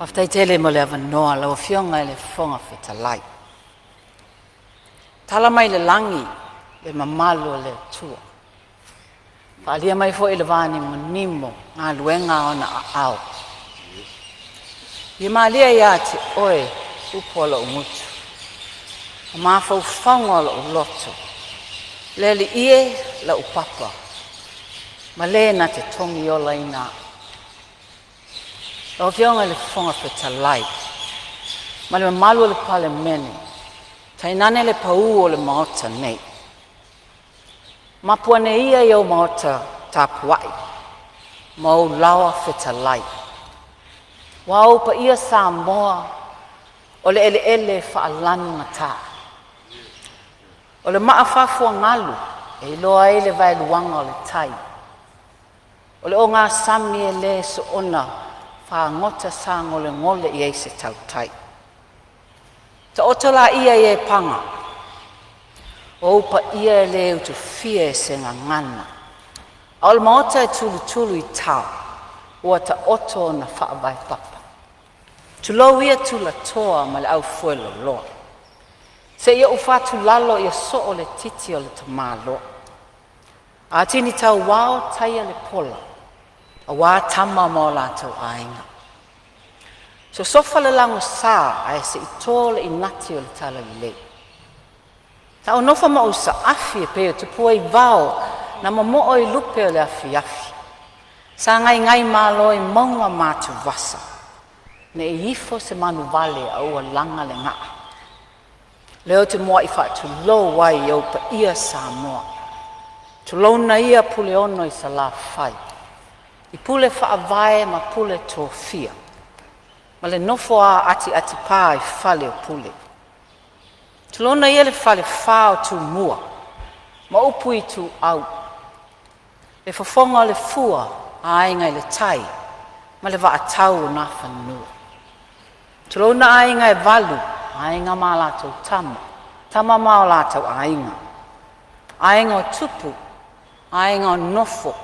Faafetai tele mo le avanoa lau Afioga i le Fofoga Fetalai. Tala mai le lagi le mamalu o le Atua, faaalia mai foi i le vanimonimo galuega a ona aao. Ia malie ia te oe upu a lou gutu ma mafaufauga o lou loto, le Alii e, la'u papa ma le na te togiolaina a'u. Lau Afioga i le Fofoga Fetalai ma le mamalu o le Palemene, tainane le paū o le Maota nei, mapu ane ia i ou maota tapuai ma ou laoa fetalai, aua o ou paia Samoa o le eleele faalanugata, o le maa faafuagalu e iloa ai le vaeluaga o le tai, o le ogasami e le soona fagota sagolegole i ai se tautai. Taoto laia i e paga, o ou paia e le utufia e se gagana, a o le maota e tulutulu i tao ua taoto ona faavae papa. Tulou ia tulatoa ma le aufueloloa, seia ou fatulalo ia soo le titi o le tamaloa. Atini tauao taia le pola, aua tama ma o latou aiga. Sosofa le lagosa ae sei to le inati o le talalelei. Sa ou nofo ma ou saafi e pei o tupua i vao na momoo i lupe o le afiafi, sa gaigaimalō i mauga ma atuvasa, nei ifo se manuvale a ua laga le gaa. Lea ou te muai faatulou ai i ou paia Samoa. Tulouna ia Puleono i Salafai, i pule faavae ma pule tofia, ma le nofo a atiatipā i fale o Pule. Tulouna ia le falefa o Tumua ma upu i Ituau, le fofoga o le fua, aiga i le tai ma le vaa tau o Nafanua. Tulouna aiga e valu, aiga ma a latou tama, tama ma o latou aiga, aiga o tupu, aiga o nofo,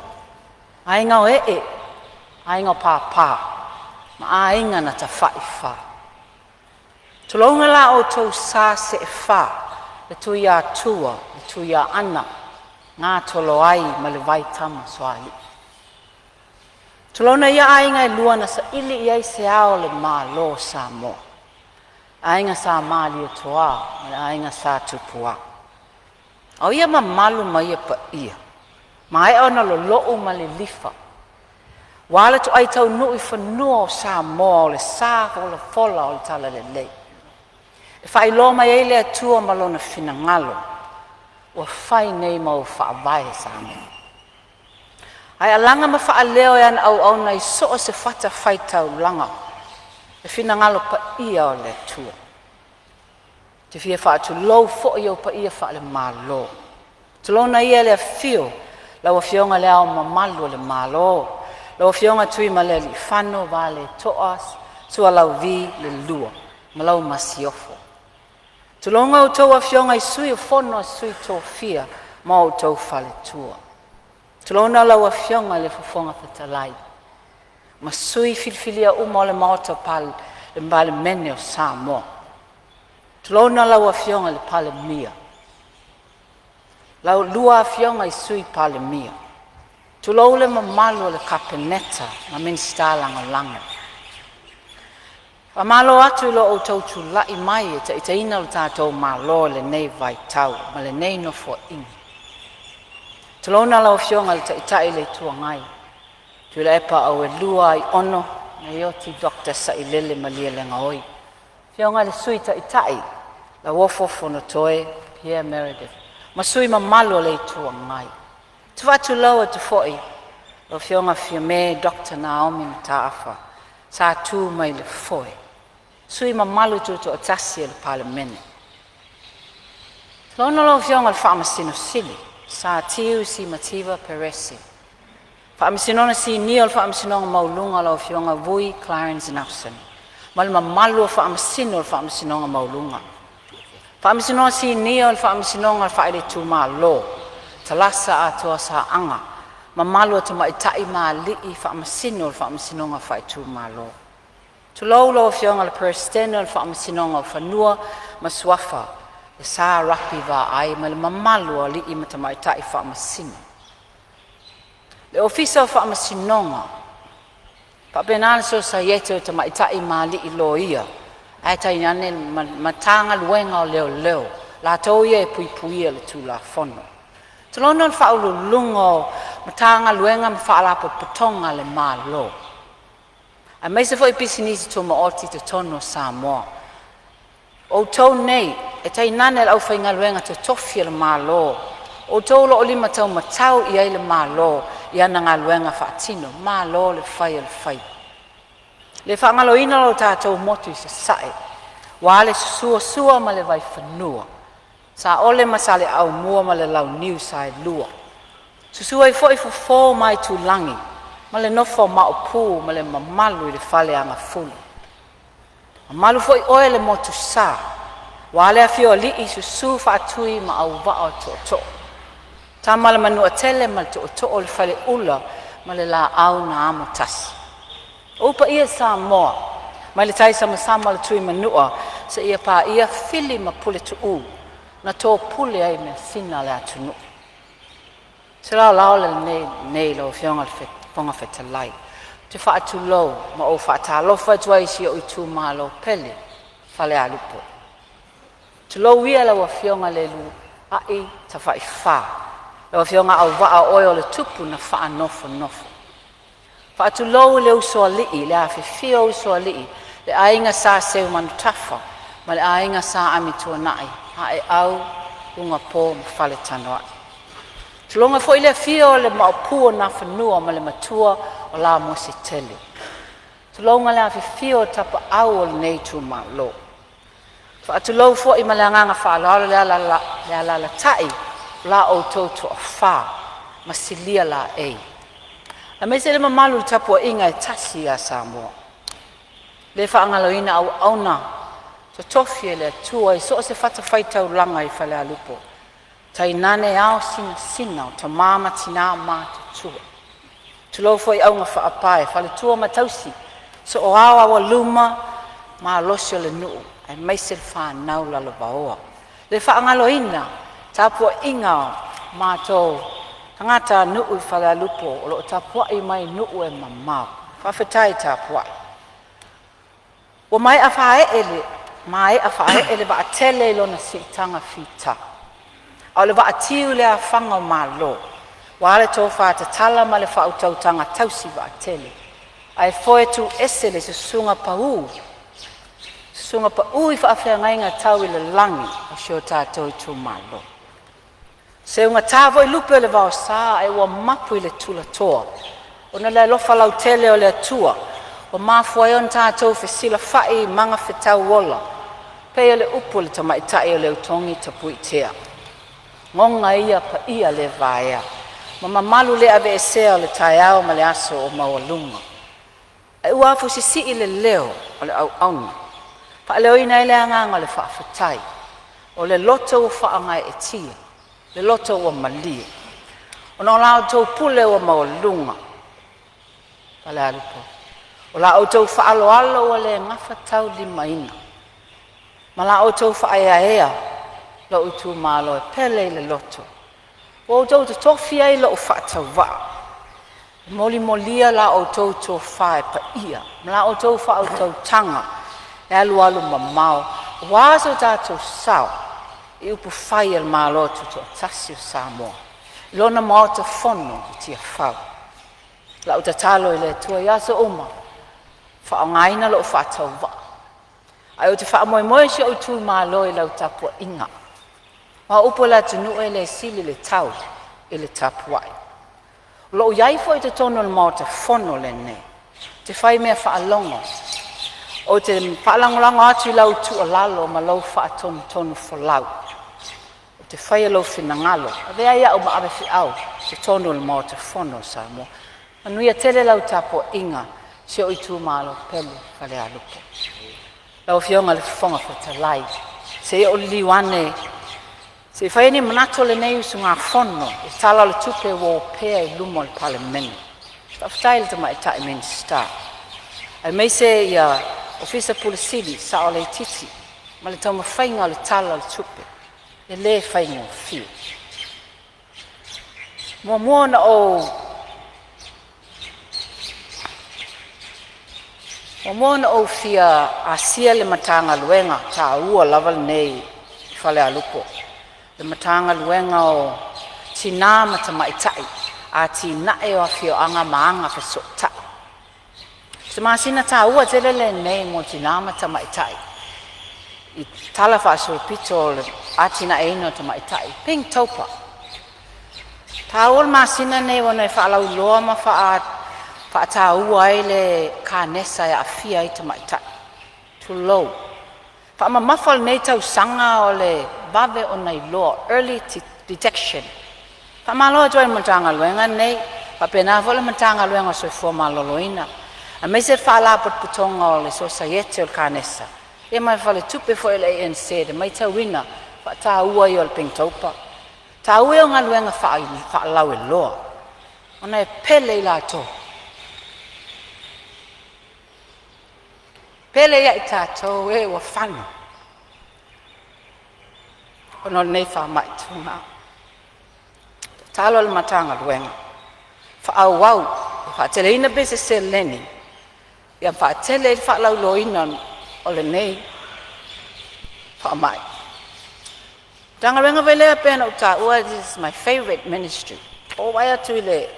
aiga o ee, aiga o papa ma aiga na tafaifa. Tulouna la outou sa seefa, le Tuiatua, le Tuiaana Gatoloai ma le vai Tamasoalii. Tulouna ia aiga e lua na saili i ai se ao o le Malo o Samoa, aiga Sa Malietoa ma le aiga Sa Tupua. A o ia mamalu ma ia paia, maea ona lolo'u ma lilifa ua le toai taunuu i fanua o Samoa o le sa folafola o le talalelei, e faailoa mai ai le Atua ma lona finagalo ua fai nei ma ou faavae Samoa. Ae alaga ma faaleo e ana auauna i so o se fatafaitaulaga le finagalo paia o le Atua. Ou te fia faatulou foi i ou paia faale-Malo, tulouna ia le afio o lau Afioga i Le Ao Mamalu o le Malo, lau Afioga Tuimalealiifano Vaaletoa Sualauvi II ma lau Masiofo. Tulouna a outou afioga i Sui o le Fono a Sui Tofia ma outou faletua. Tulouna lau Afioga i le Fofoga Fetalai ma sui filifilia uma o le Maota o le Palemene o Samoa. Tulouna lau Afioga i le Palemia, lau lua afioga i Sui Palemia, tulou le mamalu o le Kapeneta ma Minisita Lagolago. Faamalo atu i lo outou tulai mai e taitaiina lo tatou Malo i lenei vaitau ma lenei nofoaiga. Tulouna lau Afioga i le Taitai o le Itu Agai, Tuilaepa Auelua Aiono Naioti Dr. Sailele Malielegaoi. Afioga i le Sui Taitai Lauofo Fonotoe Pierre Meredith ma sui usufono mamalu o le Itu Agai. Ou te faatulou atu foi i lau Afioga Fiame Dr. Naomi Mataafa sa tu mai le foe, sui usufono mamalu tutoatasi o le Palemene. Tulouna lau Afioga i le Faamasino Sili Sir Tiu Simativa Perese, Faamasinoga Sinia o le Faamasinoga Maualuga lau Afioga Vui Clarence Nelson ma le mamalu o Faamasino o le Faamasinoga Maualuga. Faamasinoga Sinia o le Faamasinoga Faale-Itumalo, Talasa Atoa Saaga, mamalu o Tamaitai ma Alii Faamasino o le Faamasinoga Faaitumalo. Tulou lau Afioga i le Peresetene o le Faamasinoga o Fanua ma Suafa Sa Rapi Vaai ma le mamalu o alii ma tamaitai Faamasino. Le Ofisa o Faamasinoga, faapena le Sosaiete o Tamaitai ma Alii Loia ae tainane le Matagaluega o Leoleo, latou ia e puipuia le Tulafono. Tulouna le Faauluuluga o Matagaluega ma Faalapotopotoga a le Malo, aemaise foi pisinisi tumaoti i totonu o Samoa. O outou nei e tainane le aufaigaluega totofi a le Malo, o outou o lo o lima taumatau i ai le Malo i ana galuega faatino, malo le fai o le faiva. E le faagaloina lo tatou motu i Sasae, aua le susu o Sua ma le Vaifanua, Saole ma Saleaaumua ma le Launiu Saelua, susu ai foi Fofo ma Aitulagi ma le nofo a Maopu ma le mamalu i le Faleagafulu. Mamalu foi oe le Motusa, aua le afio o alii, susu Faatui ma Auvaa o Tootoo, Tama a le Manuatele ma le Tootoo o le Faleula ma le Laau na Amotasi. O ou paia Samoa mai le taisamasama o le Tuimanua seia paia Fili ma Puletuu na topule ai measina a le atunuu. O se laolao lenei lau Afioga i le Fofoga Fetalai, ou te faatulou ma ou faatalofa atu ai i si ou itumalo pele, Falealupo. Tulou ia lau Afioga Leuluai Tafaifa, lau Afioga Auvaa o oe o le tupu na faanofonofo. Faatulou i le usoalii, le afifio o usoalii, le aiga Sa Seumanutafa ma le aiga Sa Amituanai, Aeau, Lugapo ma Faletanoai. Tulouna foi le afio o le Maopu o Nafanua ma le matua o Lamositele. Tulouna le afifio o tapaau o lenei itumalo. Faatulou foi ma le agaga faaaloalo le alaalatai o la outou toafa ma Silia Laei, aemaise le mamalu i le tapuaiga e tasi ia Samoa. E le faagaloina auauna totofi a le Atua i so o se fatafaitaulaga i Falealupo, tainane ao sinasina, o tama ma tina matutua. Tulou foi augafaapae, faletua ma tausi, soao, aualuma malosi o le nuu aemaise le fanau lalovaoa. E le faagaloina tapuaiga a matou tagatanuu i Falealupo o lo o tapuai mai i nuu e mamao. Faafetai tapuai. Ua maea faaee le vaatele i lona siitaga fita, a o le vaatiu i le afaga o Malo, ua le tofa tatala ma le faautautaga tausi vaatele, ae foe tuu ese le susuga pau i faafeagaiga tau i le lagi o si o tatou itumalo. Seugata foi lupe o le vaosa ae ua mapu i le tulatoa, ona o le alofa lautele o le Atua ua mafua ai ona tatou fesilafai i magafetau ola e pei o le upu a le tamaitai o le Eutogi Tapuitea. Goga ia paia le vaea ma mamalu le aveesea o le taeao ma le aso o maualuga, ae ua afusisii le leo o le auauna, faaleoina ai le agaga o le faafetai. O le loto ua faagaeetia, le loto ua malie, ona o la outou pule ua maualuga. Falealupo, o la outou faaaloalo ua le gafataulimaina ma la outou faaeaea lou itumalo e pele i le loto, ua outou totofi ai lou faatauvaa e molimolia la outou tofa e paia ma la outou faautautaga e alualumamao aua so tatou sao i upufai a le Malo Tutoatasi o Samoa i lona Maota Fono i Tiafau. O lau tatalo i le Atua i aso uma, faaaogaina lou faatauvaa ae ou te faamoemoe i si ou itumalo i lau tapuaiga. Aua o upu a le atunuu e le sili le tau i le tapuai. O lou i ai foi i totonu o le Maota Fono lenei, ou te faimea faalogo, ou te faalagolago atu i lau tuualalo ma lou faatonutonu folau. Ou te faia lou finagalo, avea ai au ma avefeau i totonu o le Maota Fono o Samoa. Manuia tele lau tapuaiga si ou itumalo pele Falealupo. Lau Afioga i le Fofoga Fetalai, se i ou liliu ane se i fai ni manatu o lenei usugafono i le Tala o le Tupe ua opea i luma o le Palemene. Faafetai i le Tamaitai Minisita aemaise ia Ofisa Pule Sili, Saoleititi ma le taumafaiga o le Tala o le Tupe e le faigofie. Muamua ona ou fia asia le Matagaluega taua lava lenei i Falealupo, le Matagaluega o Tina ma Tamaitai, Atinae o Afioaga ma Agafesootai. O se masina taua tele lenei mo tina ma tamaitai i tala faasolopito o le atinaeina o tamaitai, Pink-Tober. E taua le masina lenei ona e faalauiloa ma faataua ai le kanesa e aafia ai tamaitai, tulou. Faamamafa o lenei tausaga o le vave ona iloa, early detection. Faamalo atu ai i le Matagaluega lenei faapena foi le Matagaluega o le Soifua Maloloina aemaise le Faalapotopotoga o le Sosaiete o le Kanesa ia ma le Faletupe foi o le ANZ e matauina le faataua ia o le Pink-Tober. O le taua ia o galuega faalauiloa ona e pele i latou, pele ia i tatou e ua fano ona o lenei faamai tuga. Tatalo le Matagaluega, faaauau, faateleina pea se seleni ia faatele ai le faalauiloaina o lenei faamai. Matagaluega foi lea pei ona ou taua, this is my favorite ministry. Ua ou vaai atu i le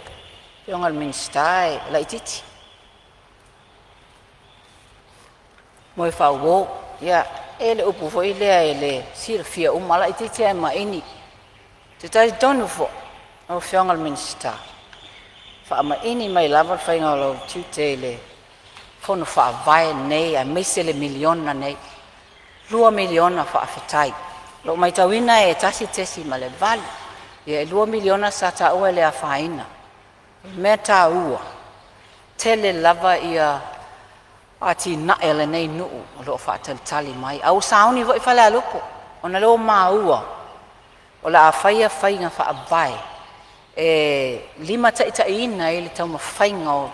afioga i le Minisita e laitiiti, moefaauo ia e i ai le upu foi lea e le silafia uma, laitiiti a e maini. Ou te talitonu foi lau Afioga i le Minisita, faamaini mai lava le faiga o lou tiute i le Fono Faavae lenei aemaise le miliona nei. $2 miliona faafetai. O lo o matauina e 1.8, ia e $2 miliona sa taua e le afaina. O le mea taua, tele lava ia atinae a lenei nuu o lo o faatalitali mai, a ua sauni foi Falealupo ona o lea ua maua o le a faia faiga faavae e limataitaiina ai le taumafaiga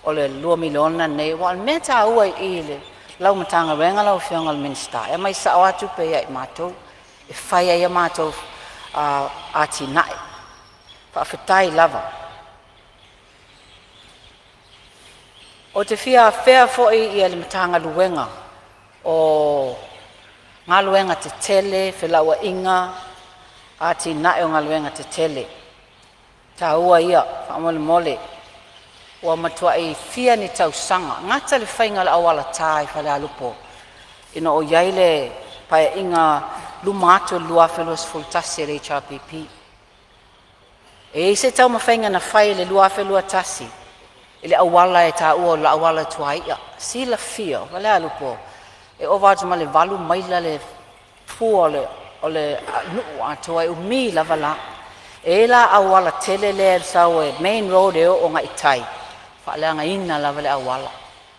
o le $2 miliona lenei. Aua o le mea taua i i lau Matagaluega lau Afioga i le Minisita, e aumai sao lava tupe ia i matou e fai ai a matou atinae. Faafetai lava. Ou te fia afea foi le Matagaluega o Galuega Tetele, Felauaiga Atinae o Galuega Tetele. Taua ia faamolemole, ua matuai fia ni tausaga gata le faiga o le auala ta i Falealupo ina o i ai le Paeaiga luma atu o le 2021 a le HRPP. E i ai se taumafaiga na fai i le 2021 i le auala e taua o le auala tuai'a. Silafia o Falealupo e ova atu ma le 8 maila le fua o le nuu atoa, e umi lava la. E i ai la auala tele lea e sau e main road e oo agai i tai, faaleagaina lava le auala.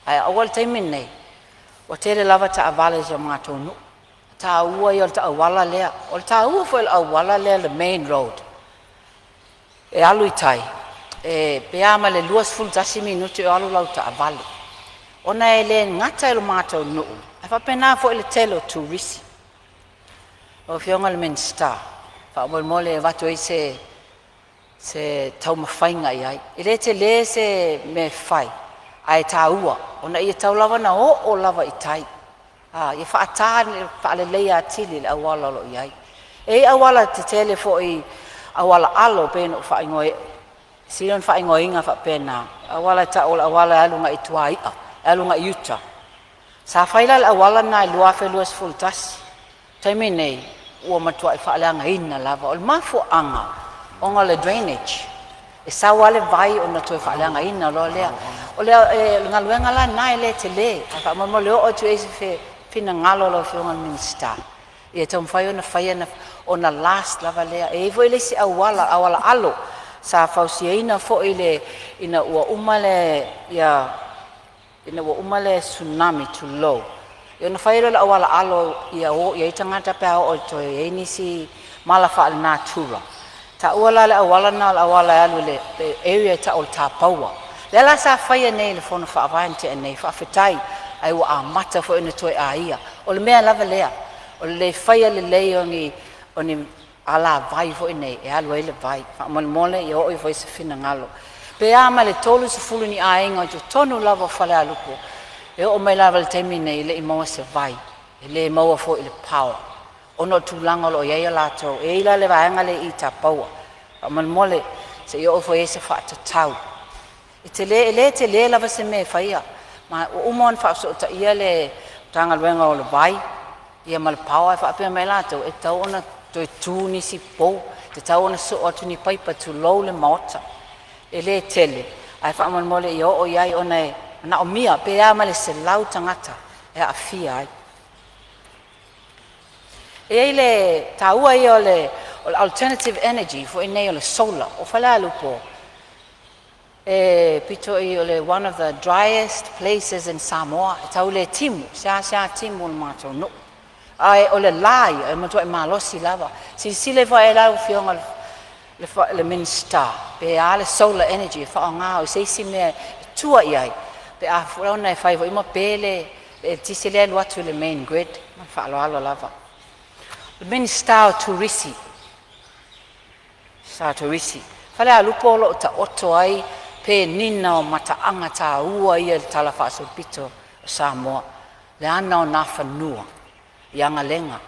Ae aua le taimi lenei ua tele lava taavale a si o matou nuu. Taua ia o le auala lea. O le taua foi o le auala lea le main road e alu i tai, e pe a ma le 21 minute o alu lau taavale, ona e le gata i lo matou nuu ae faapena foi le tele o turisi. Lau Afioga i le Minisita, faamolemole e avatu ai se taumafaiga i ai. E le tele se mea e fai ae taua ona ia tau lava ona oo lava i tai, ia faata faaleleia atili le auala o lo o i ai. E i ai auala tetele foi, auala alo pei ona ou sili ona faaigoaina faapena, auala e tau o le auala e alu agai i e alu agai uta. Sa fai la le auala lena i le 2021, taimi nei ua matuai faaleagaina lava. O le mafuaaga ona o le drainage, e sau lava le vai ona toe faaleagaina loa lea. O le galuega la lena e le tele, ae faamolemole e oo atu i ai se finagalo o lau Afioga i le Minisita, ia taumafai ona fai ona last lava lea. E i ai foi le isi auala, auala alo sa fausiaina foi le ina ua uma le Tsunami tulou, ona fai ai lea o le auala alo ia o i ai tagata pe a oo ina toe i ai nisi mala faalenatura. Taua la le auala lena o le auala e alu i le area e tau o le Tapaua, lea la sa faia nei e le Fono Faavae na tea nei. Faafetai. Ae ua amata foi ona toe aia. O le mea lava lea, o le le faia lelei o ni alavai foi nei e alu ai le vai. Faamolemole ia oo ifo i ai se finagalo. Pe a ma le 30 ni aiga i totonu lava o Falealupo e oo mai lava i le taimi nei e le i maua se vai, e le maua foi i le power ona o tulaga o lo o i ai a latou. E i ai la le vaega lea i Itapaua, faamolemole se i oo ifo i ai se faatatau. E tele, e le tele lava se mea e faia, ma ua uma ona faafesootaia le Matagaluega o le Vai ia ma le Power ae faapea mai latou e tatau ona toe tu nisi pou, tatau ona soo atu ni paipa tulou le maota. E le tele ae faamolemole ia oo i ai ona e manaomia pe a ma le 100 tagata e aafia ai. E i ai le taua ia o le alternative energy foi nei o le solar. O Falealupo e pito i o le one of the driest places in Samoa, e tau le timu, seasea timu o le matou nuu. Ae o le la ia e matuai malosi lava. Silasila ifo i ai lau Afioga i le Minisita pe a le solar energy e faaaoga o se isi mea e tua i ai pe a ona e fai foi ma pe le eletise lea e alu atu i le main grid. Ma le faaaloalo lava. O le Minisita o Turisi, sa Turisi, Falealupo o lo o taoto ai penina o mataaga taua ia i le talafaasolopito o Samoa, le ana o Nafanua i agalega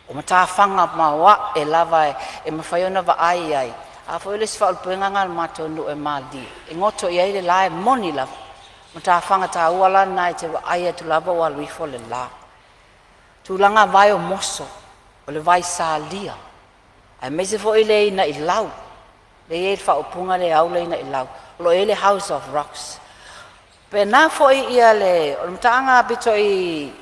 o matafaga maoae lava e mafai ona vaai ai. A foi o le isi faaulupega lena a le matou nuu e malilie e goto i ai le la, e moni lava. O matafaga taua la na e te vaai atu lava ua alu ifo le la. Tulaga vae o moso, o le vaesalia, aemaise foi le inailau lea e i ai le faaupuga lea e aula inailau, o lo o i ai le House of Rocks. Faapena foi ia le o le mataaga pito i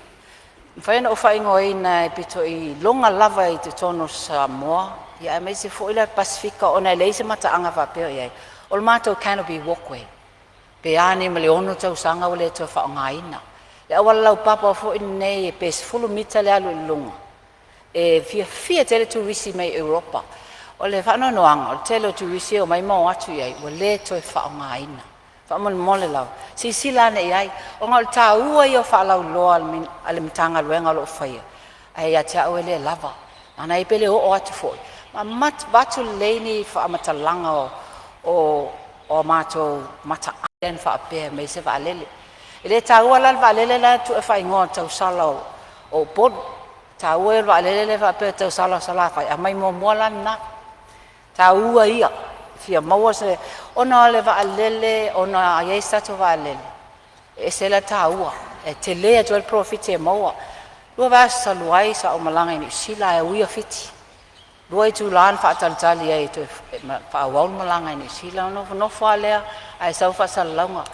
mafai ona ou faaigoaina e pito i iloga lava i totonu o Samoa ia aemaise foi le Pasefika ona e leai se mataaga faapea o i ai. O le matou Canopy Walkway, pe a nei ma le 6 tausaga ua le toe faaaogaina. Le auala laupapa foi lenei pe 10 mita le alu i luga, e fiafia tele turisi mai Europa. O le faanoanoaga o le tele o turisi e omai ma o atu i ai ua le toe faaaogaina. Faamolemole lava, silasila ane i ai ona o le taua ia o faalauiloa a le Matagaluega o lo o faia, ae ia te au e le lava. Manaia pe le oo atu foi ma avatu lelei ni faamatalaga o a matou mataaga faapea e aumai ai se vaalele. E le taua la le vaalele la e tuu e faaigoa o le tausala o Upolu, o le taua ia o le vaalele lea faapea o le tausala o Salafai, aumai muamua la lena. Taua ia, fia maua se ona o le vaalele ona a i ai se tatou vaalele, e ese la le taua, e tele atu ai le polofiti e maua. 2 vaiaso talu ai sa ou malaga i Niu Sila ae uia Fiti. 2 itula na faatalitali ai e toe faaauau le malaga i Niu Sila, ona nofonofo lava lea ae sau faasalalauga,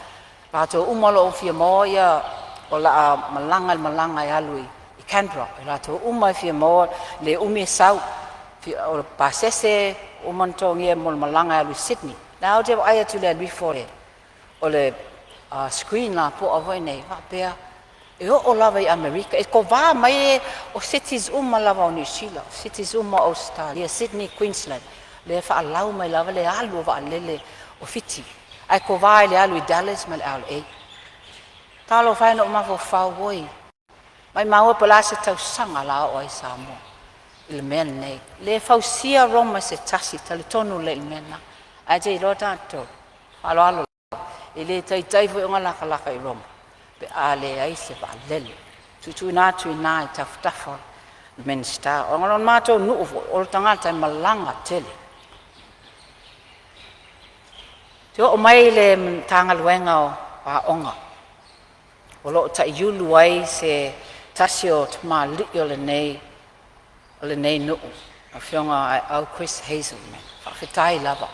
latou uma o lo o fia maua ia o le a malaga i le malaga e alu i Canberra. O latou uma e fia maua le umi e sau, o le pasese ua uma ona totogia mo le malaga e alu i Sydney. La ou te vaai atu i le alu ifo o le screen lapoa foi nei faapea e oo lava i Amerika, e kovā mai o cities uma lava o Niu Sila, cities uma o Ausetalia, Sydney, Queensland, lea e faalau mai lava le alu o vaalele o Fiti, ae kovā i le alu i Dallas ma le LA. Talofa e na ou mafaufau, oi, maumau e po o le a se tausaga o le a oo ai Samoa i le mea lenei. Le fausia Roma e se tasi, talitonu lelei i le mea lena. Ae te iloa tatou, faaaloalo lava, e le taitai foi ona latalata i Roma pe a leai se vaalele. Tuutuuina atu i ina i tafatafa o le Minisita. Ona o le matou nuu foi, o le tagata e malaga tele. Te oo mai i le Matagaluega o Aoga, o lo o taiulu ai se tasi o tamalii o lenei nuu, Afioga Aeau Chris Hazelman. Faafetai lava.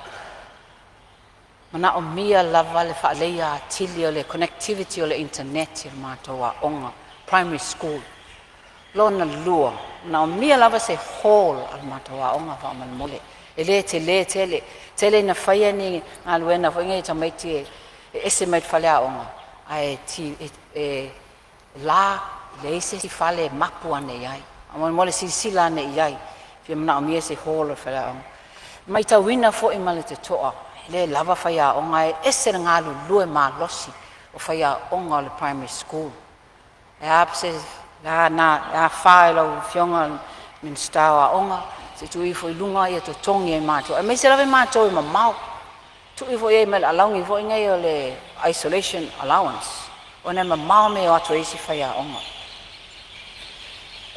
Manaomia lava le faaleleia atili o le connectivity o le internet i le matou aoga primary school. Lona lua, manaomia lava se hall a le matou aoga faamolemole. E le tele tele, tele ina faia ni galuega foi nei tamaiti e ese mai le faleaoga, ae e la, leai se isi fale e mapu ane i ai. Faamolemole silasila ane i ai, fia manaomia se hall o le faleaoga. Matauina foi ma le totoa, e le lava faiaoga, e ese le galulue malosi o faiaoga o le primary school. E a se a na e afa i lau Afioga i le Minisita o Aoga, se i tuu ifo i luga ia totogi e matou, aemaise lava i matou e mamao. Tuu ifo i ai ma le alauni foi nei o le isolation allowance, ona e mamao mea e o atu ai isi faiaoga.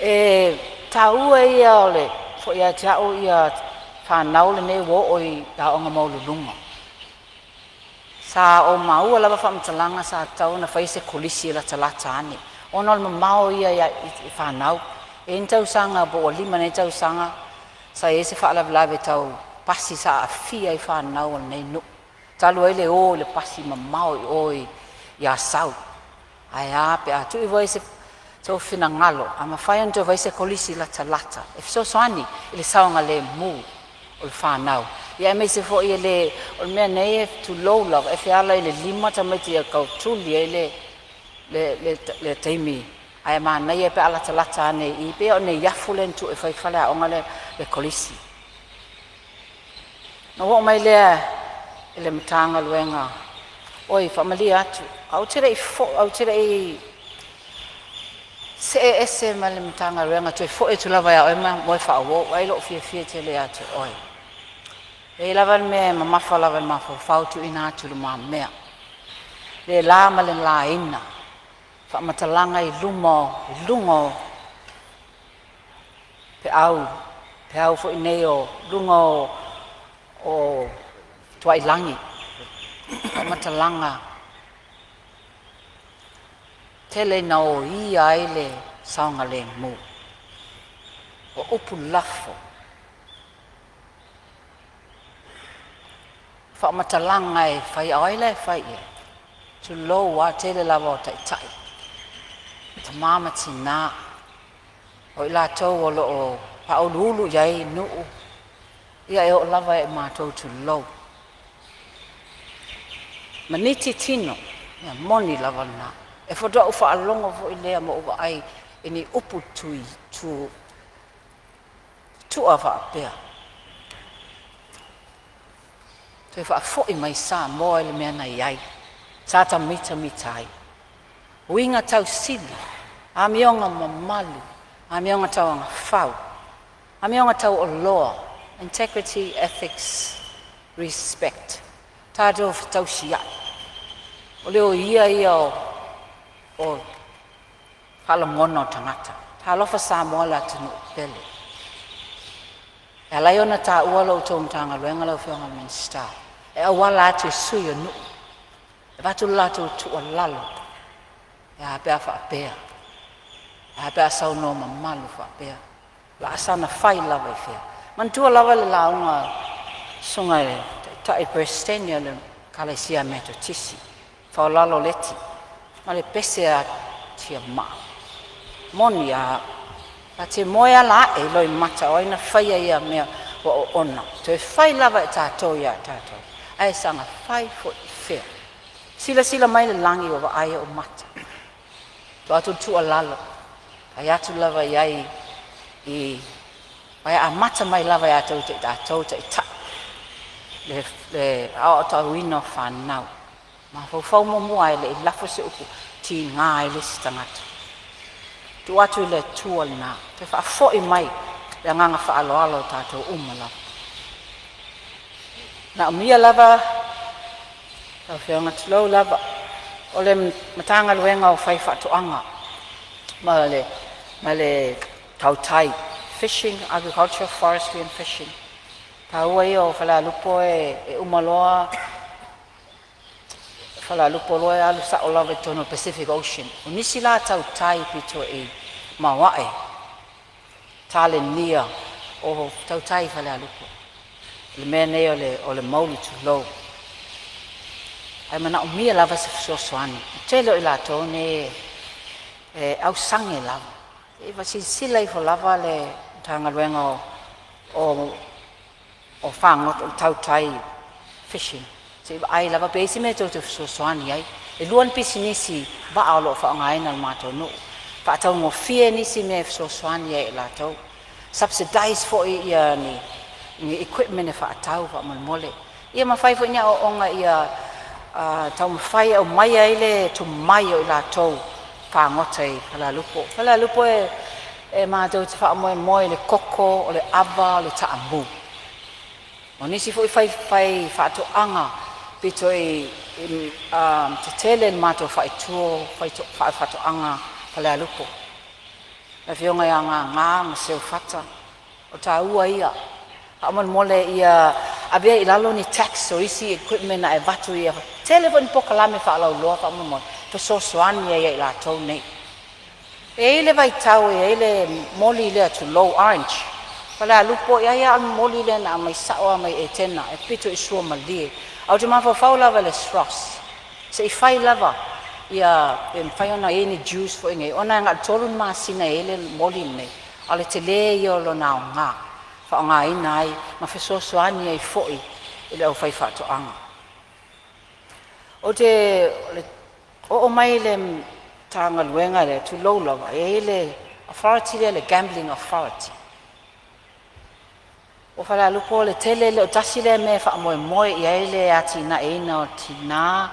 E taua ia o le foi ia te au ia fanau lenei ua oo i aoga maualuluga. Sa ou maua lava faamatalaga sa tatau ona fai se kolisi e latalata ane, ona o le mamao ia i fanau. E i ai ni tausaga po ua 5 nei tausaga sa i ai se faalavelave tau pasi sa aafia ai fanau a lenei nuu, talu ai le o i le pasi mamao i o i Asau. Ae a pe a tuu ifo i ai sou finagalo, a mafai ona toe fai se kolisi latalata e fesoasoani i le saogalemu o le fanau, ia aemaise foi e le o le mea nei e tulou lava, e feala i le 5 tamaiti e tau tuli ai le taimi, ae manaia pe a latalata ane i i pei lava o Neiafu lea na tuu e fai ai le faleaoga lea le kolisi. Ona ou oo mai lea i le Matagaluega, oi faamalie atu, ae ou te le i see ese ma le Matagaluega, toe foi atu lava ia oe ma Moefaauou e ai lou fiafia tele ia te oe. E i ai lava le mea e mamafa lava i le mafaufau, tuuina atu i lumamea, le na ma le laina faamatalaga i luma i luga o feau, feau foi nei o luga o tuailagi, faamatalaga tele ina oia ai le saogalemu. O upu lafo, faamatalaga e fai, a o ai la e fai i ai? Tulou lava, tele lava o taitai, tama ma tina, o i latou o lo o faauluulu i ai nuu, ia e oo lava ia i matou tulou. Maniti tino, mea moni lava lena. E faatoa ou faalogo foi lea ma ou vaai i ni upu tui tu tu'a faapea, toe faafoi mai Samoa i le mea na i ai, sa ta mitamita ai. Uiga tausili, amioga mamalu, amioga tauagafau, amioga taualoa, integrity, ethics, respect. Tatou fetausiai, o le oia ia o faalogona o tagata. Talofa Samoa le atunuu pele. E ala ai ona taua lo outou Matagaluega lau Afioga i le Minisita e auala atu i sui o nuu, e avatu le latou tuualalo, e a pe a faapea, e a pe a saunoa mamalu faapea, o le a saga fai lava i fea. Manatua lava le lauga a le Susuga i le Taitai Peresetene o le Ekalesia Metotisi, Faolalo Leti, ma le pese a Tiamaa. Moni a au, ta te moe ala ae i loimata o ai na faia ia mea ua oona, toe fai lava e tatou ia tatou, ae saga fai foi i fea? Silasila mai le lagi ua vaai ou mata. Tuu atu le tuualalo, fai atu lava i ai i e amata mai lava ia tatou taitai le aotauina o fanau. Mafaufau muamua e le i lafo se upu tiga ai le isi tagata. Tuu atu i le Atua lena, toe faafoi mai le agaga faaaloalo o tatou uma lava. Manaomia lava lau Afioga, tulou lava, o le Matagaluega o Faifaatoaga ma le Tautai, Fishing, Agriculture, Forestry and Fishing. Taua ia o Falealupo e uma loa Falealupo loa e alu sao lava i totonu o le Pacific Ocean. O nisi la tautai pito'i maoae talenia o tautai i Falealupo, le mea nei o le mauli, tulou, ae manaomia lava se fesoasoani. O le tele o i latou nei e ausage lava. Se i silasila ifo lava le Matagaluega o Fagota o tautai fishing se i vaai lava pe i ai se mea tou te fesoasoani ai. E lua ni pisinisi vaa o lo o faaaogaina e le matou nuu, faataugofie nisi mea e fesoasoani ai i latou, subsidize foi ia ni equipment e faatau faamolemole. Ia ma fai foi ni aoaoga ia Taumafai e aumai ai le tomai o i latou fagota i Falealupo. Falealupo e matou te faamoemoe i le koko, o le ava, o le taamu. O nisi foi fai faatoaga pito i tetele i le matou faaitu o faatoaga Falealupo, le afioga ia Gaga ma Seufata, o taua ia. Faamolemole ia ave i lalo ni tax o isi equipment a e avatu ia tele foi ni polokalame faalauiloa faamolemole fesoasoani ai ia i latou nei. E i ai le vaitau e i ai le moli lea tulou orange, Falealupo ai lava o le moli lea na aumai sao lava mai Etena e pito i suamalie. Ae ou te mafaufau lava i le SROS se i fai lava ia pe mafai ona i ai ni juice foi nei ona e na o le 3 masina e i ai le moli lenei, a o le tele ia o lona aoga e faaaogaina ai ma fesoasoani ai foi i le aufaifaatoaga. Ou te oo mai i le Matagaluega lea, tulou lava, e i ai le authority lea, le Gambling Authority. O Falealupo o le tele lea o tasi lea mea e faamoemoe i ai le atinaeina o tina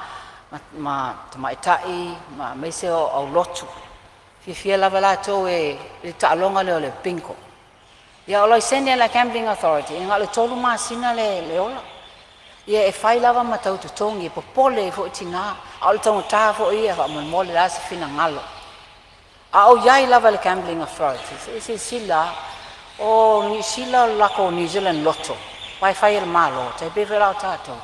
ma tamaitai aemaise o aulotu. E fiafia lava latou i le taaloga lea o le bingo. Ia o laisene a le Gambling Authority e na o le 3 masina le ola. Ia e fai lava ma tau totogi, e popole ai foi tina, a o le taugata foi ia faamolemole o le a se finagalo. A o i ai lava i le Gambling Authority, se i silasila lava, o Niu Sila o le latou New Zealand Lotto aua e fai e le Malo, tai pei foi la o tatou,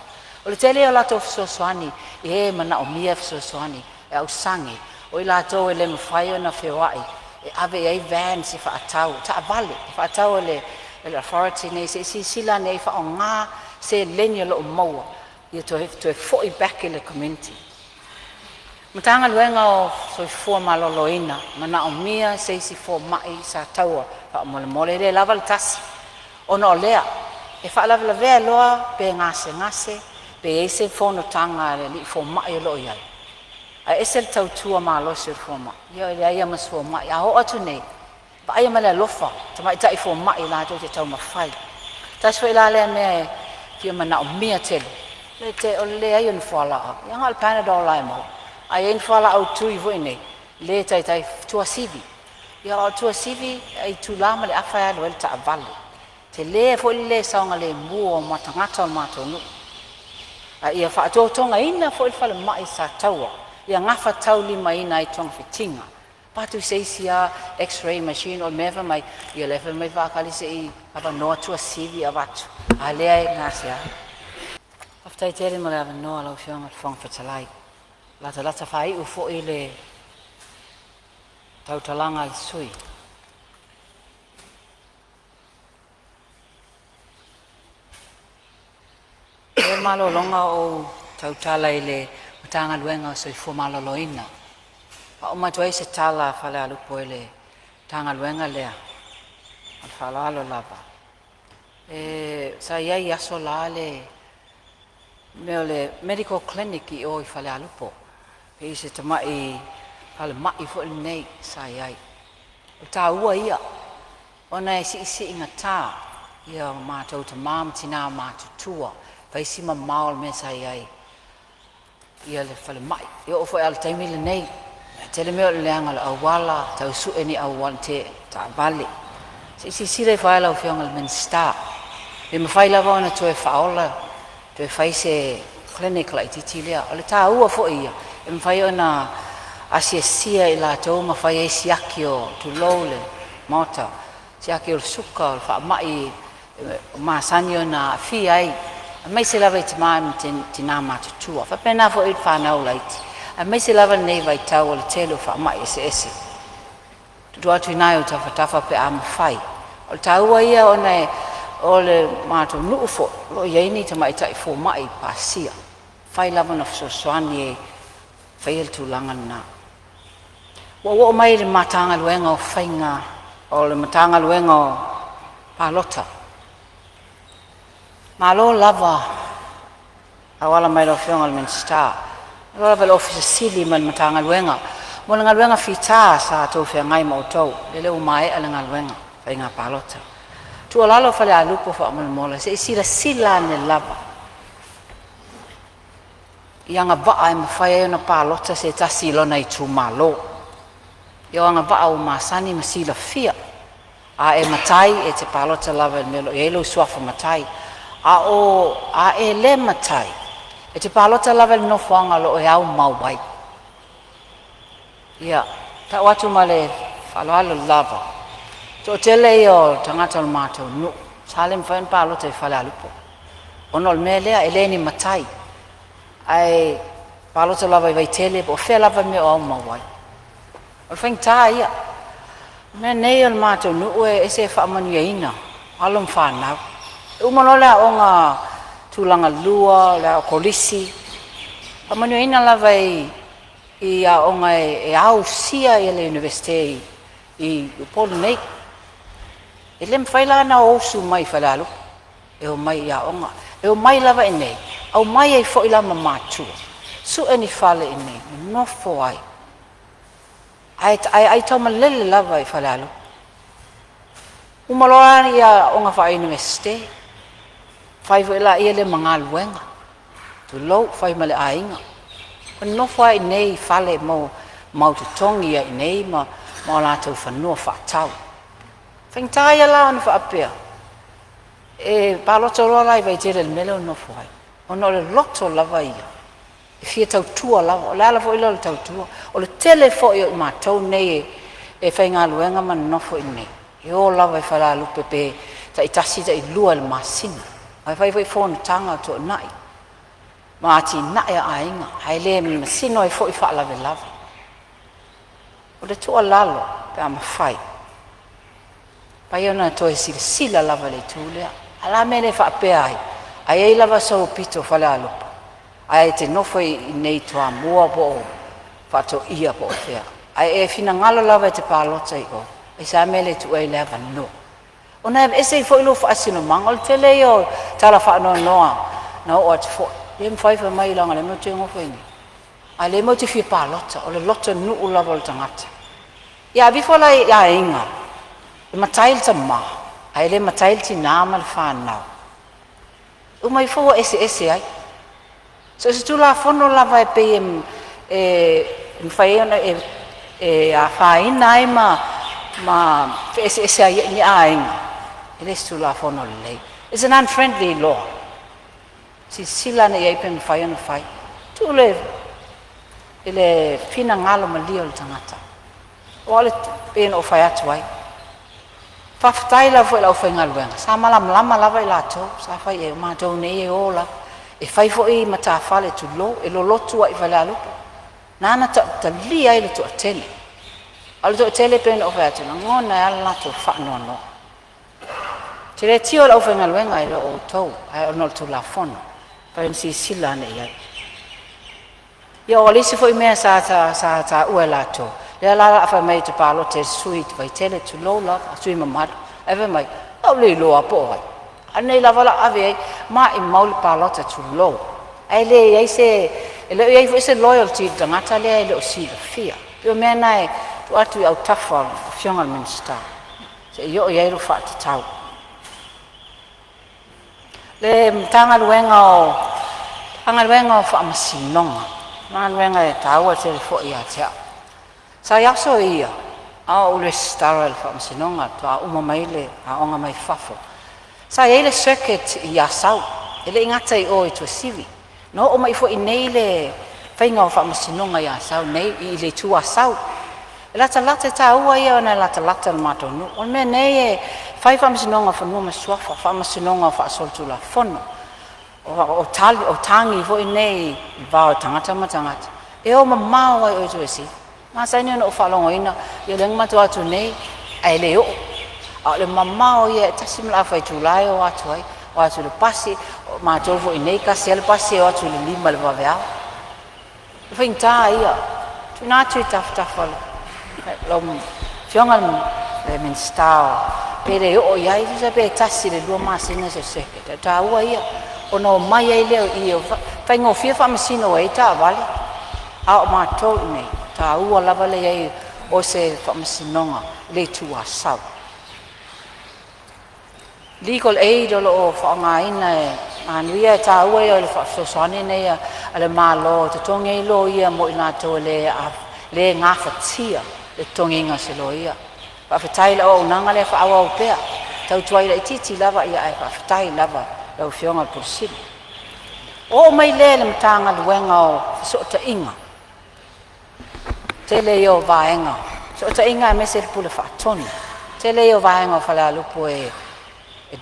o le tele ia o latou fesoasoani i e manaomia fesoasoani e ausani, o i latou e le mafai ona feoai e ave i ai vans e faatau, taavale e faatau e le Authority nei se i silasila ane i ai e faaaoga seleni o lo o maua ia toe foi back i le community. Matagaluega o Soifua Maloloina, manaomia se isi fomai i Sataua faamolemole, e le lava le tasi. Ona o lea, e faalavelavea loa pe gasegase pe i ai se fonotaga a le alii fomai o lo o i ai, ae ese le tautua malosi a le fomai, ia e leai lava ma se fomai. A oo atu nei, vaaia ma le alofa tamaitai fomai latou te taumafai. Tasi foi la lea mea e fia manaomia tele o le leai o ni fualaau, ia na o le panadol lava e maua. A i ai ni fualaau tui foi nei le taitai, Tuasivi. Ia o Tuasivi e itula ma le afa e alu ai le taavale. E tele foi le le saogalemu o tagata o le matou nuu. A ia faatotogaina foi le falemai i Sataua ia gafataulimaina ai togafitiga. Avatu se isi a x-ray machine o le mea e fai mai, ia lea fai mai faatali sei avanoa Tuasivi avatu, a lea e gasea. Faafetai tele mo le avanoa lau Afioga i le Fofoga Fetalai. Latalata faaiu foi le tautalaga a le sui. E faia le malologa o ou tautala i le Matagaluega o le Soifua Maloloina. Faauma atu ai se tala a Falealupo i le Matagaluega lea ma le faaaloalo lava. Sa i ai i aso la le mea o le medical clinic i o i Falealupo, pei se tamai falemai foi lenei sa i ai. O le taua ia ona e siisiigata ia o matou tama ma tina matutua, fai si mamao o le mea sa i ai ia le falemai. E oo foi lava i le taimi lenei, e tele mea o le leaga o le auala, tau sue ni auala taavale. Se i silasila ifo lava lau Afioga i le Minisita pe mafai lava ona toe faaola, toe fai se clinic laitiiti lea. O le taua foi ia e mafai ona asiasia e i latou ma fai ai siaki o, tulou le Maota, siaki o le suka, o le faamai masani ona aafia ai aemaise lava i tama ma tina matutua, faapena foi i fanau laiti, aemaise lava lenei vaitau o le tele o faamai eseese. Tuu atu i ina i ou tafatafa pe a mafai. O le taua ia ona o le matou nuu foi o lo o i ai ni tamaitai fomai pasia, e mafai lava ona fesoasoani e faia le tulaga lena. Ua ou oo mai i le Matagaluega o Faiga o le Matagaluega o Palota. Malo lava auala mai lau Afioga i le Minisita, malo lava i le Ofisa Sili ma le Matagaluega mo le galuega fita sa outou feagai ma outou, lele ua maea le galuega faiga palota. Tuualalo a Falealupo faamolemole se i silasila ane lava i agavaa e mafai ai ona palota se tasi i lona itumalo. Ia o agavaa ua masani ma silafia, a e matai e te palota lava i le mea o lo o i ai lou suafa matai. A o a e le matai, e te palota lava i le nofoaga o lo o e aumau ai. Ia, tau atu ma le faaaloalo lava, toatele ia o tagata o le matou nuu sa le mafai ona palota i Falealupo ona o le mea lea, e le ni matai, ae palota lava i Vaitele po o fea lava le mea o aumau ai. O le faigata ia. O le mea nei o le matou nuu e ese e faamanuiaina alo ma fanau. E uma loa le aoga tulaga lua, o le kolisi, faamanuiaina lava i aoga e ausia le Iunivesite i Upolu nei. E le mafai la ona o usu mai i Falealupo e omai i aoga, e omai lava i inei, aumai ai foi la ma matua, sue ni fale i inei nonofo ai, ae aitaumalele lava i Falealupo. Uma loa aoga faa-Iunivesite, fai foi lea ma galuega, tulou, fai ma le aiga, nonofo lava i inei i fale e mau totogi ai i inei ma o latou fanua faatau. Faigata ia la ona faapea e palota loa la i Vaitele i le mea lea e nonofo ai, ona o le loto lava ia e fia tautua lava. O le ala foi lea o le tautua. O le tele foi o i matou nei e faigaluega ma nonofo i inei, e o lava i Falealupo pe taitasi, tailua i le masina, ae fai foi fonotaga o tuanai ma atinae a aiga, ae le masino ai foi faalavelave. O le tuualalo pe a mafai, mafai ona toe silasila lava i le itu lea. Ae o le a le mea e le faapea ai, a i ai lava sou pito Falealupo ae e te nofo i Toamua po o Faatoia po o fea, ae e finagalo lava e te palota i o, aisea le mea e le tuu ai le avanoa? Ona e aveese ai foi lou faasinomaga. O le tele ia o tala faanoanoa na oo atu foi, le mafai fai mai leaga o lea matou te nofo i inei, a o lea matou te fia palota. O le lotonuu lava o le tagata. Ia aveifo la i aiga e matai le tama ae le matai le tina ma le fanau, uma ifo ua eseese ai. So o se tulafono lava e pei e mafai ai ona e afaina ai ma feeseeseai ai ni aiga, e le o se tulafono lelei. It's an unfriendly law. Silasila ane i ai pe mafai ona fai. Tuu le i le finagalo malie o le tagata. Aua o le pei ona ou fai atu ai, faafetai lava foi i le aufaigaluega sa malamalama lava i latou sa fai i ai, o matou nei e o lava. E fai foi matafale, tulou, e lolotu lava i Falealupo, na ona talia ai le toatele. A o le toatele pei ona ou fai atu, e lagona ai lava le latou faanoanoa. Ou te le tio i le aufaigaluega e le o outou, ae ona o le tulafono e mafai ona silasila ane i ai. Ia o le isi foi mea sa taua e latou, lea la o le a fai mai e te palota i le sui i Vaitele, tulou lava sui mamalu, ae fai mai, ou te le iloa po o ai, a o lenei lava o le a ave i ai, maimau le palota, tulou, ae leai se, e le o i ai foi se loyalty i le tagata lea e le o silafia. Pei o mea na e tuu atu i autafa o le Afioga i le Minisita se i oo i ai le faatatau. Le Matagaluega o Faamasinoga, galuega e taua tele foi ia te au. Sa i aso ia a o ou resitala i le Faamasinoga, faatoa uma mai le aoga mai fafo, sa i ai le circuit i Asau, e le i gata i o i Tuasivi. Na oo mai foi i inei le faiga o faamasinoga i Asau nei i le itu Asau. E latalata, e taua ia ona e latalata i le matou nuu. O le mea nei e fai faamasinoga o Fanua ma Suafa, faamasinoga faasolitulafono, o tagi foi nei i le va o tagata ma tagata, e o mamao lava i o i Tuasivi. E masani ona ou faalogoina, ia lea na matou o atu nei ae le oo. A o le mamao ia, e tasi ma le afa itula e o atu ai, o atu i le pasi, o matou foi i inei, tasi lava le pasi e o atu i le 5 i le vaveao. O le faigata ia, tuuina atu i tafatafa o lau Afioga i le Minisita pe le oo i ai, tusa pe tasi i le 2 masina se circuit. O le taua ia ona omai ai lea i i, e faigofie faamasino ua i ai taavale, a o matou i inei, e taua lava le i ai o se faamasinoga i le itu Asau. Legal Aid o lo o faaaogaina e Manuia e tāua ia o le faafesoasoani nei a le Malo e totogi ai loia mo i latou e le gafatia le totogiina o se loia. Faafetai i le auaunaga lea faaauau pea, tautuai laitiiti lava ia ae faafetai lava lau Afioga i le Pule Sili. Oo mai lea i le Matagaluega o Fesootaiga, tele ia o vaega, fesootaiga aemaise le Pule Faatonu. Tele ia o vaega o Falealupo e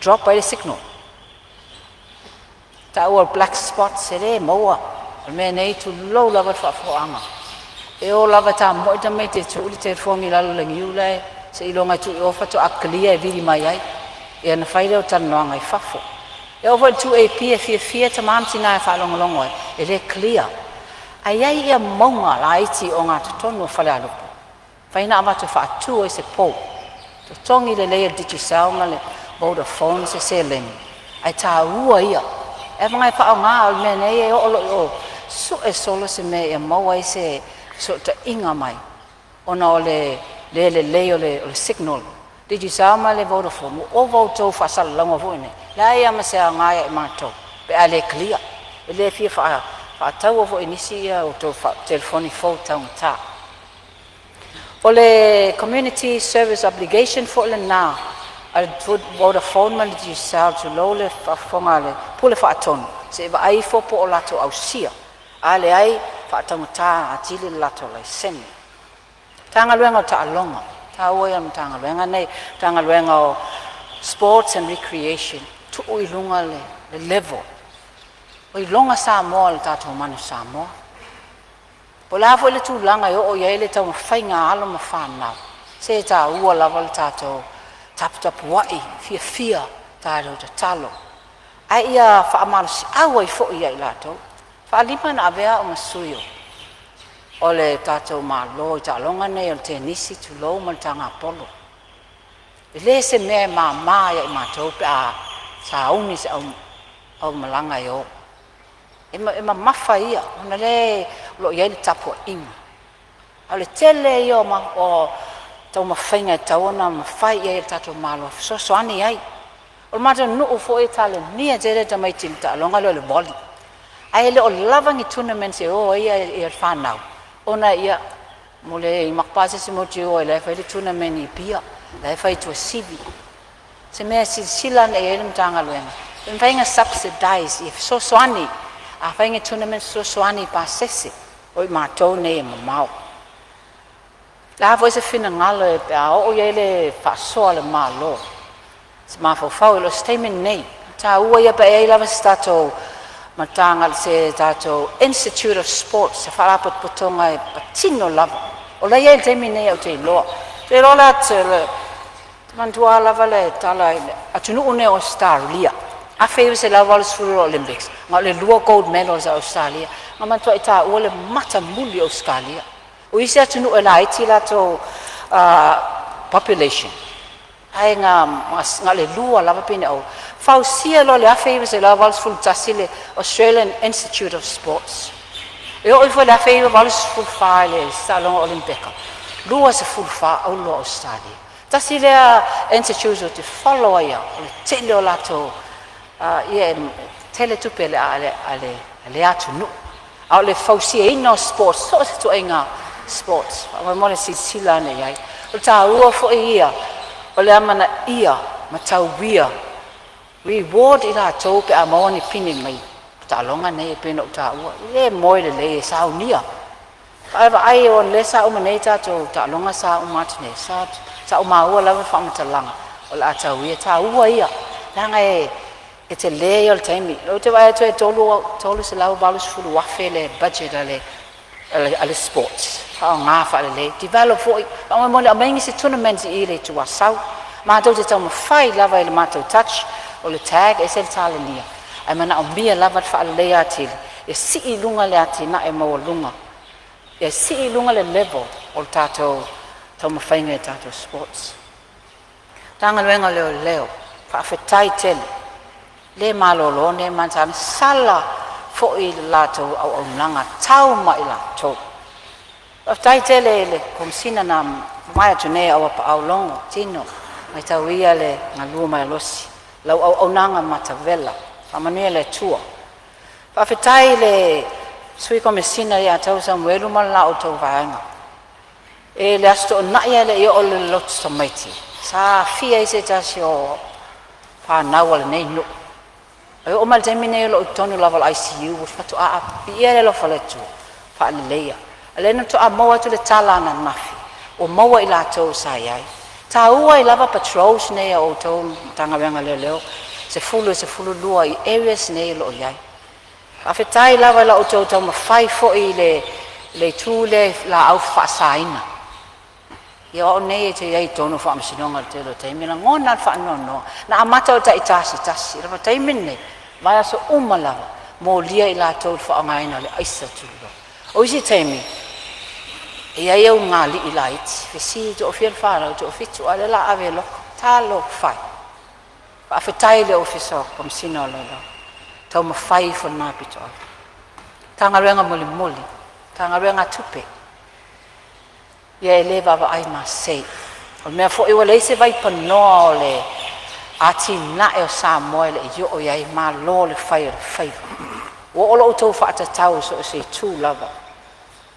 drop ai le signal. Taua o black spots e le maua. O le mea nei tulou lava le faafofoga. E o lava tamoe tamaiti e tuu le telefoni i lalo o le niu lae seiloga e tuu i o faatoa clear e vili mai ai. Ia na fai lea o talanoaga i fafo. E oo foi i le 2AP e fiafia tamā ma tinā e faalogologo ai, e le clear. Ae i ai ia mauga laiti o gatotonu o Falealupo, mafai ona avatu e faatu ai se pou, totogi lelei e le Digicel ma le Vodafone se seleni, ae taua ia. E avaga e faaaoga o le mea nei e oo loa i o, sue solo se mea ia maua ai se fesootaiga mai, ona o le le lelei o le signal. Digicel ma le Vodafone, ua ova outou faasalalauga foi nei, leai lava ma se aoga ia i matou pe a le clear. E le fia faataua foi i nisi ia outou telefoni fou taugata. O le Community Service Obligation foi lena a le Vodafone ma le Digicel, tulou le faafofoga a le Pule Faatonu, se i vaai ifo po o latou ausia. A leai, faataugata atili le latou laisene. Matagaluega o Taaloga, taua ia o Matagaluega nei, Matagaluega o Sports and Recreation, tuu i luga le level. O iloga Samoa i le tatou Manu Samoa. Po o le a foi le tulaga e oo i ai le taumafaiga a alo ma fanau, se e taua lava le tatou taputapuai fiafia, tatou tatalo, ae ia faamalosiau ai foi ia i latou. Faalima na avea au ma sui o le tatou Malo i taaloga nei o le tenisi tulou ma le tagapolo. E le se mea e mama ia i matou pe a sauni se aumalaga e o. E mamafa ia, ona lea o lo o i ai le tapuaiga. A o le tele ia o taumafaiga e tatau ona mafai i ai e le tatou Malo e fesoasoani ai. O le matou nuu foi e talenia tele tamaiti i le taaloga lea o le volley, ae le o lava ni tournaments e o ai ia fanau, ona ia mo le makapa se isi motu o ai la e fai le tournament i Apia, la e fai i Tuasivi. Se mea e silasila ane i ai le Matagaluega, pe mafai ona subsidize ia fesoasoani, a fai ni tournament fesoasoani i pasese o i matou nei e mamao. Le a foi se finagalo e pe a oo i ai le faasoa a le Malo, se mafaufau i lo se taimi nei, taua ia pe ai lava se tatou mataga se tatou Institute of Sports, se faalapotopotoga e patino lava. O la i ai le taimi nei au te iloa. Te iloa le atu le manatua lava le tala i le atunuu nei o Australia. 1980 Olympics, na o le 2 gold medals a Australia. Na manatua i tāua le matamuli o Australia. O isi atunuu e laiti latou population, ae na o le 2 lava pine au. Fausia loa le 1981 le Australian Institute of Sports. E oo ifo i le 1984 i le taaloga Olimpeka, 24 auro Australia. Tasi lea institute o te follow ai au, o le tele o latou ia e tele tupe a le atunuu. A o le fausiaina o sports, so o se tuaiga sports, faamolemole silasila ane i ai. O le taua foi ia o le amanaia ma tauia reward i latou pe a maua ni pine mai taaloga nei e pei ona ou taua. E le moe lelei e saunia. Vaai o lea sa uma nei tatou taaloga sa uma atu nei, sa ou maua lava le faamatalaga o le a tauia, taua ia, leaga e tele ia o le taimi. Ou te vaai atu e 380,000 le budget a le sports, faaaoga faalelei, develop foi, faamolemole aumai nisi tournaments i le Itu Asau. Matou te taumafai lava i le matou touch, o le tag ese le talenia, ae manaomia lava le faaleleia atili, e sii i luga le atinae maualuga, e sii i luga le level o le tatou taumafaiga i tatou sports. Matagaluega o Leoleo, faafetai tele, le malolo nei matana sala foi i le latou auaunaga tau mai latou. Faafetai tele i le Komesina na mai atu nei au Apaau Logo Tino, mai tau ia le galua mai alosi, lau auaunaga matavela. Faamanuia le Atua. Faafetai i le Sui Komesina ia te oe Samuelu ma le la outou vaega. E le Aso Toonai ae le i oo i le lotu tamaiti, sa aafia ai se tasi o fanau a lenei nuu. E oo mai i le taimi nei o lo o i totonu lava o le ICU, faatoa viia le alofa o le Atua ua faaleleia. A o lea na faatoa maua atu le tala ananafi ua maua e i latou sa i ai. E taua ai lava patrols nei a outou le Matagaluega o Leoleo 10 i le 12 i areas nei o lo o i ai. Faafetai lava i la outou taumafai foi i le itu lea i laau faasaina. Ia o au nei ou te i ai i totonu o faamasinoga i le tele o taimi, e lagona lava le faanoanoa. Na amata o le taitasi tasi, ae o le taimi lenei, vaiaso uma lava, molia i latou i le faaaogaina o le aisa tulou. O isi taimi e i ai ulugalii laiti, fesili toafia le fanau, toafitu, a o lea o le a ave e loka. Talofa e! Faafetai i le Ofisa o Komesina o Leoleo, taumafai ifo i lena pitoau. Matagaluega mulimuli, Matagaluega a Tupe, ia e le vaavaai masei. O le mea foi ua leai se vaipanoa o le atinae o Samoa e le i oo i ai, malo le fai o le faiva. Ua oo lo outou faatatau i so o se itu lava.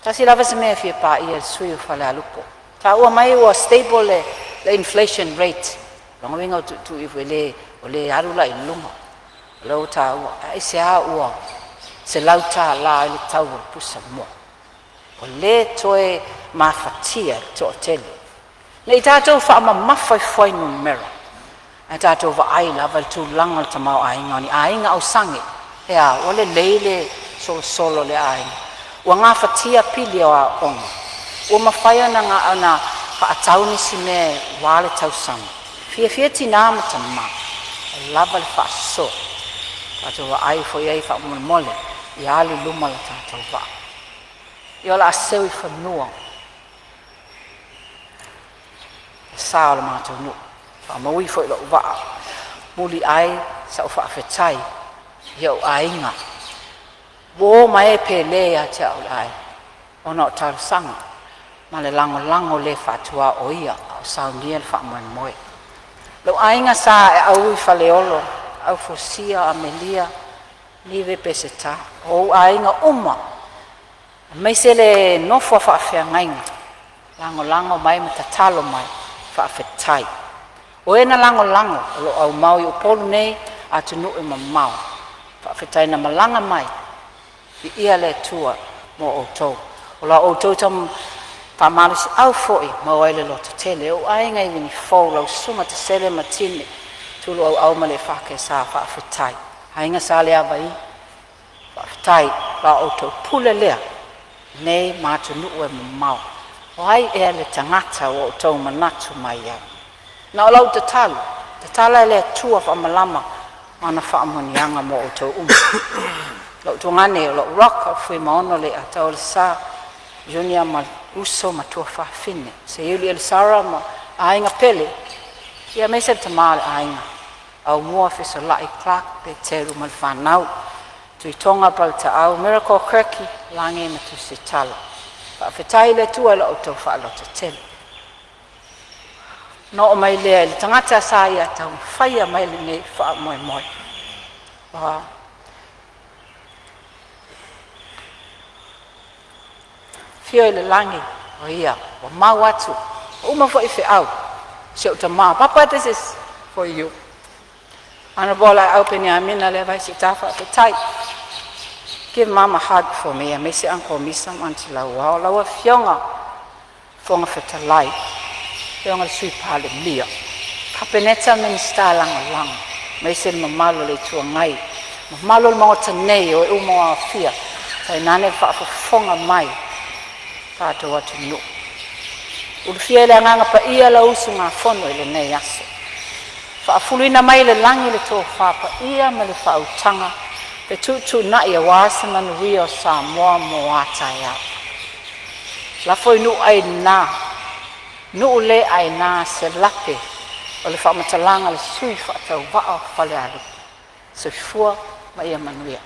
Tasi lava si mea e fia paia e le sui usufono o Falealupo, taua mai ua stable le inflation rate, lona uiga ua tuutuu ifo e le, ua le alu la i luga. O lea ua taua, ae aisea ua $100 ai le tau o le pusamoa? Ua le toe mafatia e le toatele. Ne i tatou faamamafa i fuainumera, ae tatou vaai lava i le tulaga o le tamaoaiga o ni aiga ausage. E a? Ua lelei le solosolo o le aiga, ua gafatia pili o aoga, ua mafai ona faatau nisi mea aua le tausaga. Fiafia tinā ma tamā ua lava le faasoa. Tatou vaai ifo i ai faamolemole, ia alu i luma le tatou vaa. Ia o le a seu i fanua le sa o le matou nuu, faamaui foi lou vaa, muliai sau faafetai i ou aiga, uo ma e pele ia te au le aiga, ona o talosaga ma le lagolago le faatuaoia a o saunia le faamoemoe. Lou aiga sa Aeau i Faleolo, Aufusia Amelia Nive Peseta, o ou aiga uma aemaise le nofo a faafeagaiga, lagolago mai ma tatalo mai, faafetai. O e na lagolago o lo o aumau i Upolu nei, atunuu e mamao, faafetai na malaga mai, viia le Atua mo outou. O la outou faamalosiau foi e maua ai le lototele. Ou aiga i Unifou, lau susuga Tesele ma Time, Tuluauau ma le EFKS, faafetai. Aiga Saleavai, faafetai. O la outou pule lea nei ma atunuu e mamao. O ai ea le tagata ua outou manatu mai ai? Na o lau tatalo, tatala e le Atua faamalama ana faamanuiaga mo outou uma. Lou tuagane o lou rock, o Fuimaono Leiataua le Sa, Junia ma uso ma tuafafine, Seiuli Elisara ma aiga pele, ia aemaise le tama o le aiga, Aumua Fesolai Clark Peteru ma le fanau, Tuitoga Paletaau, Miracle Kirky, Lage ma Tusitala. Faafetai i le Atua i la outou faalototele. Na oo mai lea i le tagata sa ia taumafaia mai lenei faamoemoe. Ua afio i le lagi o ia ua mau atu, ua uma foi feau, si ou tama. Papa, this is for you. Honorable Laau Peniamina Leavai faafetai. Give Mama a hug for me, aemaise Uncle Misa ma Aunty Lauao, lau Afioga Fofoga Fetalai, afioga i le Sui Palemia, Kapeneta, Minisita Lagolago, aemaise le mamalu o le Itu Agai, mamalu o le Maota nei o e uma ua aofia, tainane le faafofoga mai tatou atunuu. Ulufia e le Agaga Paia lau usugafono i lenei aso, faafuluina mai le lagi le tofa paia ma le faautaga e fetuutuunai aua se manuia o Samoa mo a taeao. Lafo i nuu aina, nuu le aina se lape o le faamatalaga a le sui faatauvaa o Falealupo. Soifua ma ia manuia.